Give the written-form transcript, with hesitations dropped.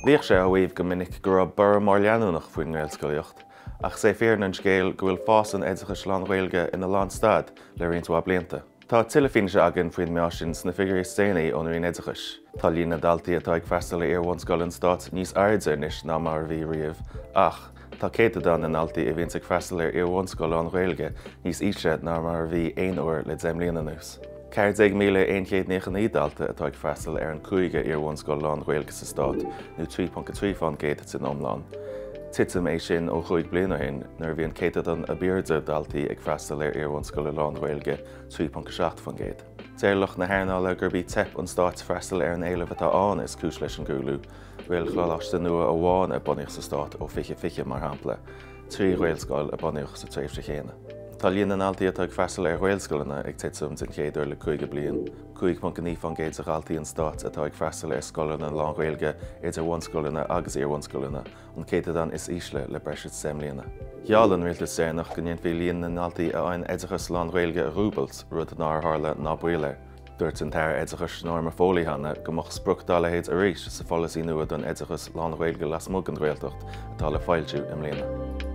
Bhíodh sé á mhaíomh go minic go raibh borradh mór leanúnach faoin nGaelscolaíocht, ach is é fírinne an scéil go bhfuil fás an oideachais lán-Ghaeilge ina lánstad le roinnt mhaith blianta. Tá tuilleadh fianaise againn faoin meath sin sna figiúirí is déanaí ón Roinn Oideachais. Tá líon na ndaltaí atá ag freastal ar iar-bhunscoil an stáit níos airde anois ná mar a bhí riamh ach tá céatadán na ndaltaí a bhíonns ag freastal ar iar-bhunscoil lán-Ghaeilge níos ísle ná mar a bhí aon uair le 10 mbliana anuas. 14,199 dalta atá ag freastal ar an cúigiú iar-bhunscoil lán-Ghaeilge sa stát, nó 3.3% den iomlán. Titim é sin ó chúig bliana ó shin, nuair a bhí an céatadán ab airde daltaí ag freastal ar iar-bhunscoil lán-Ghaeilge 3.7%. Deir lucht na hearnála gurb í teip an stáit freastal ar an éileamh atá ann is cúis leis an gcúlú. Gaelcholáiste nua amháin a bunaíodh sa stát ó 2020, mar shampla. 3 Ghaelscoil a bunaíodh sa tréimhse chéanna. Tá líon na ndaltaí atá ag freastal ar Ghaelscoileanna ag titim den chéad uair le 50 bliain. 5.9% de dhaltaí an stáit atá ag freastal ar scoileanna lán-Ghaeilge, idir bhunscoileanna agus iar-bhunscoileanna, an céatadán is ísle le breis is 10 mbliana. Gheall an rialtas deireanach go ndéanfaí líon na ndaltaí a fhaigheann oideachas lán-Ghaeilge a dhúbailt, rud nár tharla ná baol air. Dúirt an tAire Oideachais Norma Foley cheana go mbeadh sprioc dá leithéid arís sa pholasaí nua don oideachas lán-Ghaeilge lasmuigh den Ghaeltacht atá le foilsiú i mbliana.